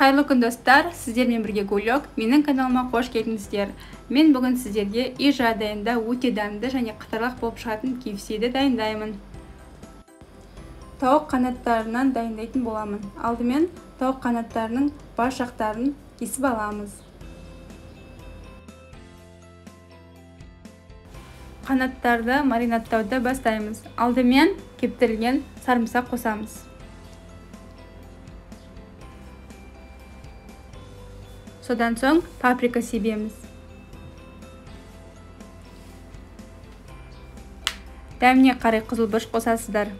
Қайырлы күн, достар! Сіздермен бірге Гулек. Менің каналыма қош келдіңіздер. Мен бүгін сіздерге үй жағдайында өте дәмді және қытырлақ болып шығатын KFC-ді дайындаймын. Тауық қанаттарынан дайындайтын боламын. Алдымен тауық қанаттарының бас жақтарын кесіп аламыз. Қанаттарды маринадтауды бастаймыз. Алдымен кептірілген сарымсақ қосамыз. Содан соң паприка себеміз. Дәміне қарай қызыл бұрыш қосасыздар.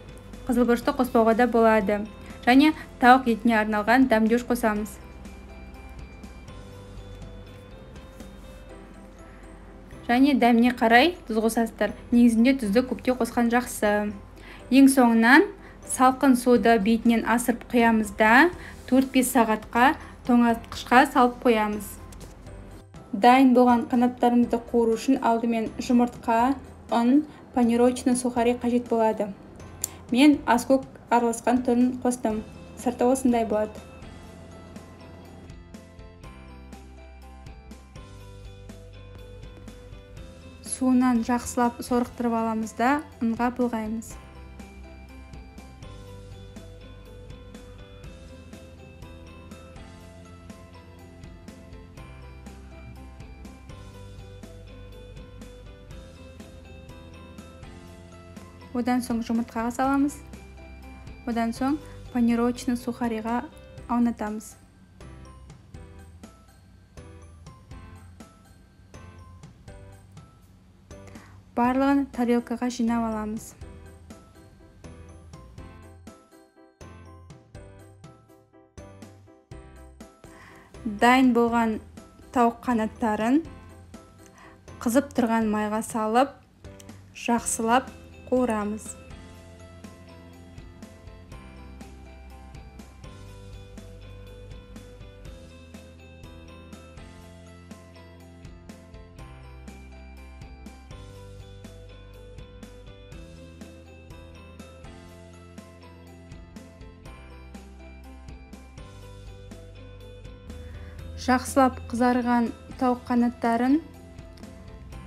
Қызыл бұрышты қоспауға да болады. Және тауық етіне арналған дәмдеуіш қосамыз. Және дәміне қарай тұз қосасыздар. Негізінде тұзды көптеу қосқан жақсы. Ең соңынан салқын суды бетінен асырып құямыз да 4-5 сағатқа тоңазытқышқа салып қоямыз. Дайын болған қанаттарымызды қуыру үшін алдымен жұмыртқа, ұн, панировочный сухари қажет болады. Мен аскөк араласқан түрін қостым. Сырты осындай болады. Суынан жақсылап сорықтырып аламыз да ұнға былғаймыз. Одан соң жұмыртқаға саламыз. Одан соң панировочный сухариға аунатамыз. Барлығын тарелкаға жинап аламыз. Дайын болған тауық қанаттарын қызып тұрған майға салып, жақсылап қуырамыз. Жақсылап қызарған тауық қанаттарын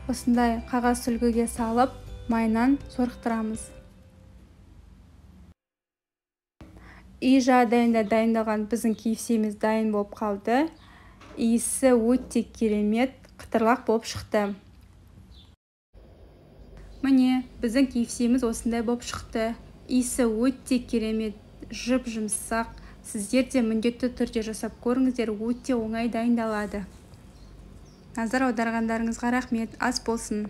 осындай қағаз сүлгіге салып, майынан сорықтырамыз. Үй жағдайында дайындалған біздің KFC-міз дайын болып қалды. Иісі өте керемет, қытырлақ болып шықты. Міне, біздің KFC-міз осындай болып шықты. Иісі өте керемет, жып-жұмсақ. Сіздер де міндетті түрде жасап көріңіздер, өте оңай дайындалады. Назар аударғандарыңызға рахмет. Ас болсын.